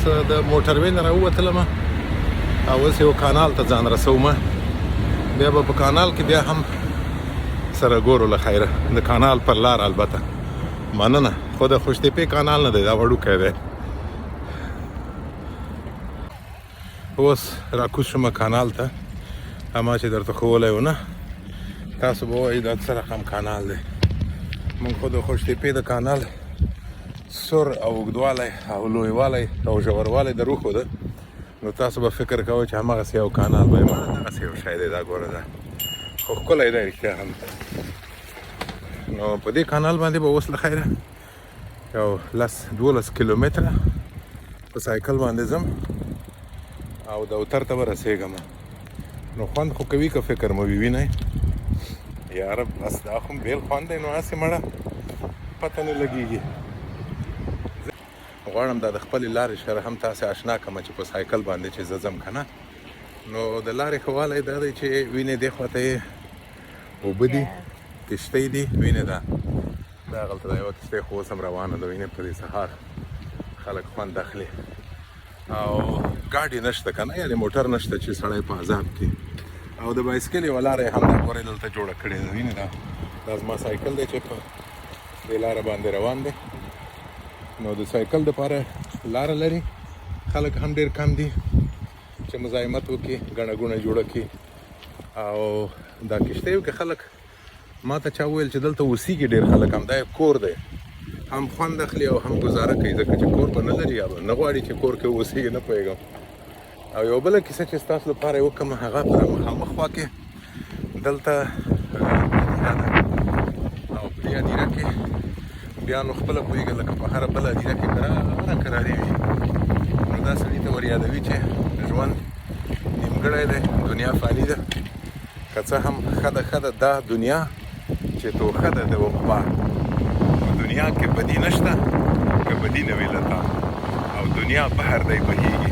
د موټروې نه راووتلم او اوس یو کانال ته ځان رسوم. بیا به په کانال کې بیا هم سره ګورو له خیره، د کانال پر لار البته. مننه. خو د خوشتېپې کانال نه دی، دا وړوکی دی. اوس راکوز شوم کانال ته، ما چې درته ښوولی و نه، تاسو به وایئ دا څه رقم کانال دی. موږ خو د خوشتېپې د کانال سر او اوږدوالی او لویوالی او ژوروالی در وښوده، نو تاسو به فکر کوئ چې هماغسې یو کانال به وي. دغسې یو شی دی دا، ګوره دا خو ښکلی دی رښتیا هم. نو په دې کانال باندې به اوس له خیره یو 10-12 کیلومتره په سایکل باندې ځم او دوتر ته به رسېږم. نو خوند خو کوي که فکر مو وي، وینئ یاره، بس دا خو بېل خوند دی. نو هسې مړه پته نه لګېږي. غواړم دا د خپلې لارې سره هم تاسې آشنا کړم چې په سایکل باندې چې زه ځم که نه. نو د لارې ښه والی دا دی چې وینې دې خوا ته یې اوبه دي، کښتۍ دي. وینې دا دا هغلته دا یوه کښتۍ خو اوس هم روانه ده. وینې په دې سهار خلک خوند اخلي او ګاډي نشته که نه، یعنې موټر نشته چې سړی په عذاب کې. او د بایسکل یوه لاره یې هم دا ګورئ دلته جوړه کړې ده. وینې دا دا زما سایکل دی چې په دې لاره باندې روان دی. نو د سایکل دپاره لاره لري، خلک هم ډېر کم دي چې مزاحمت وکړي، ګڼه ګوڼه جوړه کړي. او دا کښتیو کې خلک، ما ته چا وویل چې دلته اوسیږي ډېر خلک، همدا یې کور دی، هم خوند اخلي او هم ګزاره کوي، ځکه چې کور به نه لري یا به نه غواړي چې کور کې اوسیږي، نه پوهېږم. او یوه بله کیسه چې ستاسو لپاره یې وکړم، هغه په مخامخ خوا کې دلته هدیره ده. او په دې هدیره کې بیا نو خپله پوهېږه لکه په هره بله هدیره کې کراره کراري وي. نو دا سړي ته وریادوي چې ژوند نیمګړی دی، دنیا فاني ده، که څه هم ښه ده ښه ده دا دنیا چې توښه ده د عقبا، په دنیا کې بدي نشته که بدي نه وي له تا، او دنیا بحر دی بهیږي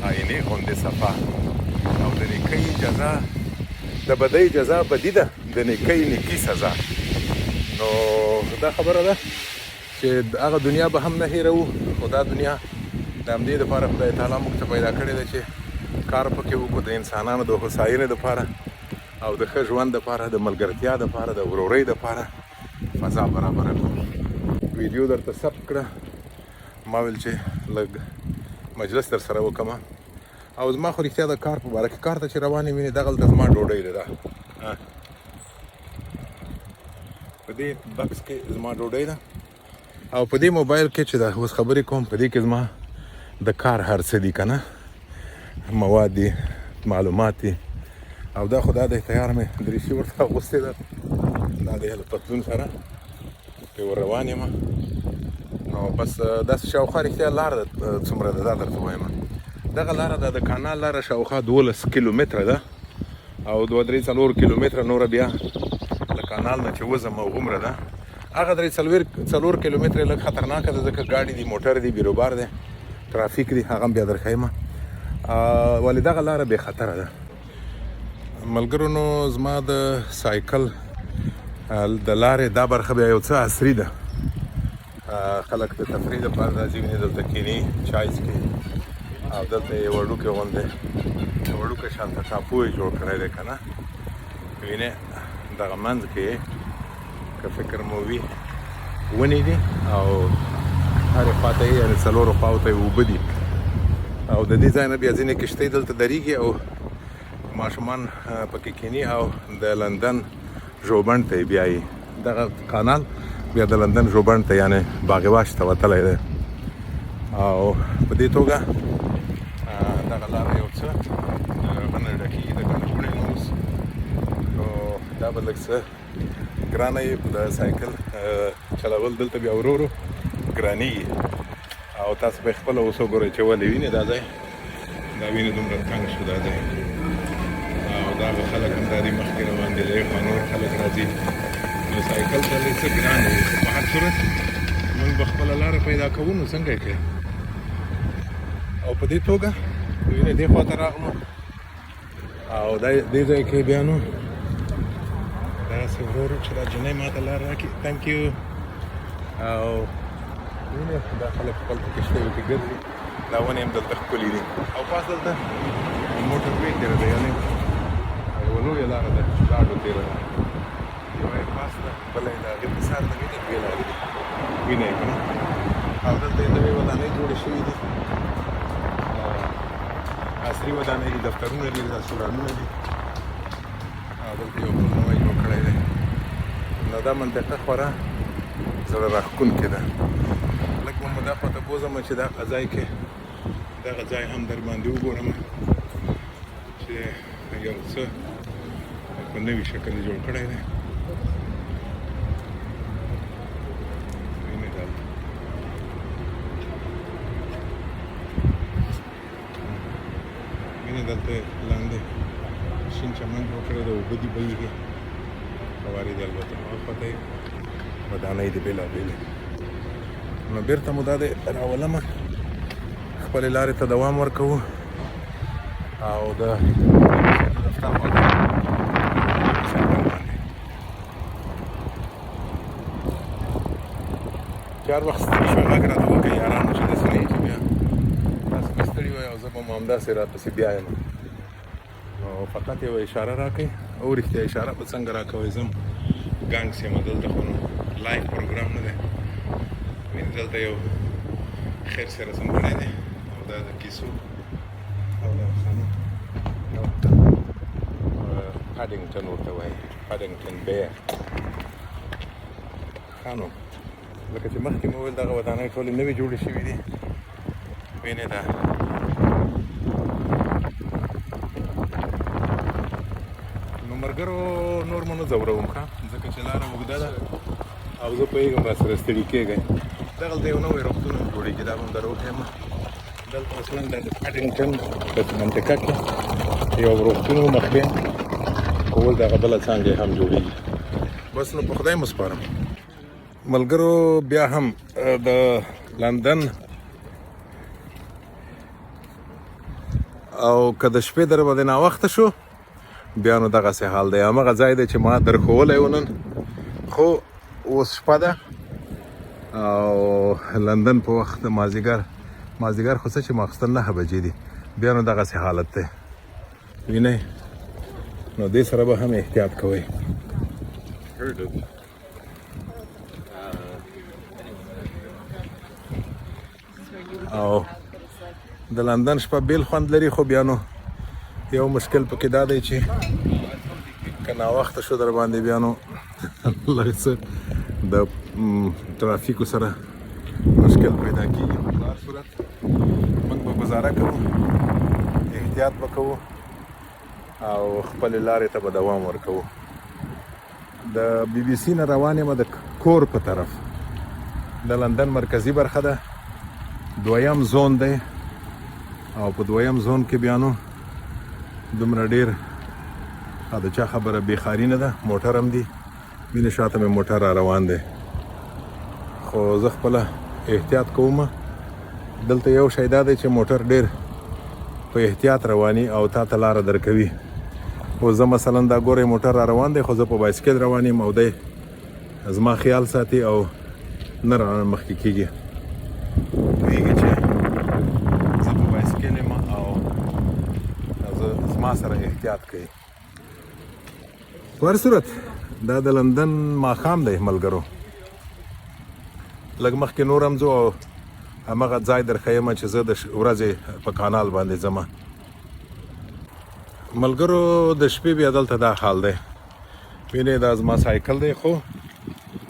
آینې غوندې صفا، او د نیکۍ جزا د بدۍ جزا بدي ده، د نیکۍ نیکي سزا. نو دا خبره ده چې هغه دنیا به هم نه هېروو، خو دا دنیا د همدې دپاره خدای تعالی موږ ته پیدا کړې ده چې کار پکې وکړو، د انسانانو د هوساینې دپاره او د ښه ژوند دپاره، د ملګرتیا دپاره، د ورورۍ دپاره فضا برابره کړو. ویډیو درته ثبت کړه، ما ویل چې لږ مجلس در سره وکړم. او زما خو رښتیا د کار په باره کې، کار ته چې روان یم، وینې دغلته زما ډوډۍ ده، دا په دې بکس کې زما ډوډۍ ده، او په دې موبایل کې چې دا اوس خبرې کوم، په دې کې زما د کار هر څه دي که نه، مواد دي، معلومات دي. او دا خو دا دی تیار مې دریشي ورته اغوستې ده، دا دی له پتلون سره پرې ور روان یم. نو بس داسې شاوخوا رښتیا لاره څومره ده دا درته وایم. دغه لاره ده د کانال لاره شاوخوا 12 کیلومتره ده، او 2 3 4 کیلومتره نوره بیا له کانال نه چې وځم هغومره ده. هغه 3 4 کیلومتره لږ خطرناکه ده، ځکه ګاډي دي، موټر دي، بیروبار دی، ترافیک دی، هغه هم بیا درښیم. ولې دغه لاره بې خطره ده. ملګرو نو زما د سایکل د لارې دا برخه بیا یو څه عصري ده، خلک د تفریح لپاره راځي، ویني دلته کښېني، چای څښي، او دلته یې وړوکی غوندې وړوکی شانته ټاپو یې جوړ کړی دی که نه. وینې دغه منځ کې که فکر مو وي ونې دي، او هرې خوا ته یې یعنې څلورو خواو ته یې اوبه دي. او د دې ځای نه بیا ځینې کښتۍ دلته درېږي او ماشومان پکې کښېني او د لندن ژوبڼ ته یې بیایي. دغه کانال بیا د لندن ژوبڼ ته یعنې باغ واش ته وتلی دی. او په دې توګه دغه لاره یو څه د هغه نه ډکېږي، د ګڼې ګوڼې نه اوس. نو دا به لږ څه ګرانه یې د سایکل چلول دلته بیا ورو ورو ګرانېږي. او تاسو به خپله اوس وګورئ چې ولې وینې دا ځای، دا وینې دومره تنګ شو دا ځای. او دا به خلک هم دا دي مخکې روان دي، له خوا نور خلک راځي، نو سایکل ته لږ څه ګران وي. خو په هر صورت موږ به خپله لاره پیدا کوو، نو څنګه یې کوي. او په دې توګه وینې دې خوا ته راغلو، او دا دې ځای کې بیا نو داسې ورو ورو چې دا جنۍ ما ته لار راکړي، thank you. او وینې دا خلک خپل په کښتیو کې ګرځي. دا ونې هم دلته ښکلې دي. او پاس دلته موټر وی تېره ده، یعنې یوه لویه لاره ده، ګاډو تېره ده. یوه یې پاس ده، بله یې د هغې په سر ده. وینې دوې لارې دي، وینې یې که نه؟ او دلته یې نوې ودانۍ جوړې شوې دي، عصري ودانۍ دي، دفترونه دي، رستورانونه دي. او دلته یو پل نوی جوړ کړی دی. نو دا منطقه خورا زړه راښکونکې ده. لږ به مو دا خواته بوځم چې دغه ځای کې دغه ځای هم در باندې وګورم چې یو څه په نوي شکل یې جوړ کړی دی. وینې دلته وینې دلته لاندې شین چمن جوړ کړی دی، اوبه دي بهیږي، فوارې دي. البته هاخوا ته یې ودانۍ دي بېلابېلې. نو بېرته مو دا دی راولمه، خپلې لارې ته دوام ورکوو او د دفتر خواته سایکل باندې چې هر وخت ستړي شوئ غږ راته وکړئ یارانو، چې داسې نه وي چې بیا تاسو به ستړي وئ او زه به مو همداسې راپسې بیایم. نو فقط یوه اشاره راکړئ. او رښتیا اشاره به څنګه راکوئ؟ زه هم ګنګس یم، دلته خو نو live پروګرام نه دی. وینې دلته یو خیر سره رسم کړی دی او دا د کیسو او د افسانو یو پاډینګټن ورته وایي، پاډینګټن بیر. ښه نو لکه چې مخکې مې وویل دغه ودانۍ ټولې نوې جوړې شوې دي. وینې دا نو ملګرو نور مو نه ځوروم، ښه، ځکه چې لاره اوږده ده او زه پوهېږم راسره ستړي کېږئ. دغلته یو نوی روغتون هم جوړېږي، دا به هم در وښیم. دلته اصلا د پاډینګټن په منطقه کې یو روغتون و مخکې، خو اوس دغه بله څانګه هم جوړېږي. بس نو په خدای مو سپارم ملګرو. بیا هم د لندن او که د شپې در باندې ناوخته شو بیا نو دغسې حال دی، همغه ځای دی چې ما در ښوولی و نن. خو اوس شپه ده او لندن په وخت مازدیګر، مازدیګر خو څه چې ماخوستن 9 بجې دي، بیا نو دغسې حالت دی. وینئ نو دې سره به هم احتیاط کوئ. Heard of. او د لندن شپه بیل خوند لري، خو بیا نو یو مشکل پکې دا دی چې که ناوخته شو در باندې بیا نو لږ څه د ترافیکو سره مشکل پیدا کیږي. په هر صورت موږ به ګزاره کوو، احتیاط به کوو او خپلې لارې ته به دوام ورکوو. د بي بي سي نه روان یم د کور په طرف. د لندن مرکزي برخه ده، دویم زون دی او په دویم زون کې بیا نو دومره ډېر د چا خبره بېخاري نه ده، موټر هم دي. وینې شاته مې موټر را روان دی، خو زه خپله احتیاط کوم. دلته یو شی دا دی چې موټر ډېر په احتیاط رواني او تا ته لاره درکوي. خو زه مثلا دا ګورئ موټر را روان دی، خو زه په بایسکل روان یم او دی زما خیال ساتي او نه را مخکې کېږي. پوهېږي چې زه په بایسکل یم او زه زما سره احتیاط کوي. په هر صورت دا د لندن ماښام دی ملګرو. لږ مخکې نور هم ځو او همغه ځای در ښیم چې زه د ورځې په کانال باندې ځم. ملګرو د شپې بیا دلته دا حال دی. وینئ دا زما سایکل دی، خو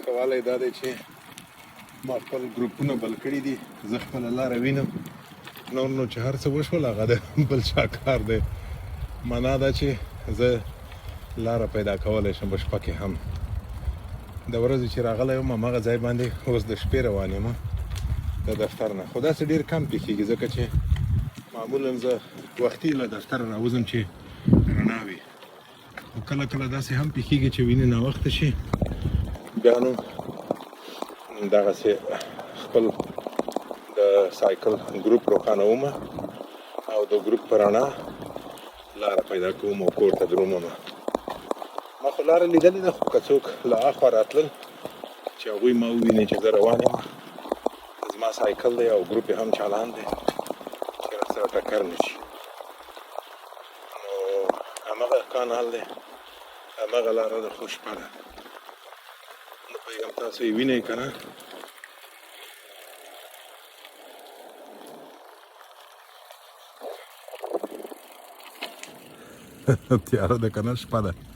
ښه والی دا دی چې ما خپل ګروپونه بل کړي دي، زه خپله لاره وینم. نور نو چې هر څه وشول هغه د بل چا کار دی. معنا دا چې زه لاره پیدا کولی شم په شپه کې هم. د ورځې چې راغلی وم هماغه ځای باندې اوس د شپې روان یم د دفتر نه. خو داسې ډېر کم پېښېږي، ځکه چې معمولا زه وختي له دفتره راوځم چې رڼا وي. خو کله کله داسې هم پېښېږي چې وینې ناوخته شي، بیا نو دغسې خپل د سایکل ګروپ روښانوم او د ګروپ په رڼا لاره پیدا کوم او کور ته درومم. ما خو لاره لیدلې ده، خو که څوک له اخوا راتلل چې هغوی ما وویني چې زه روان یم، زما سایکل دی او ګروپ یې هم چالان دی، سره ټکر نه شي. نو همغه کانال دی، همغه لاره ده، خو شپه ده، نه پوهېږم تاسو یې وینئ که نه. تیاره ده که نه، شپه ده.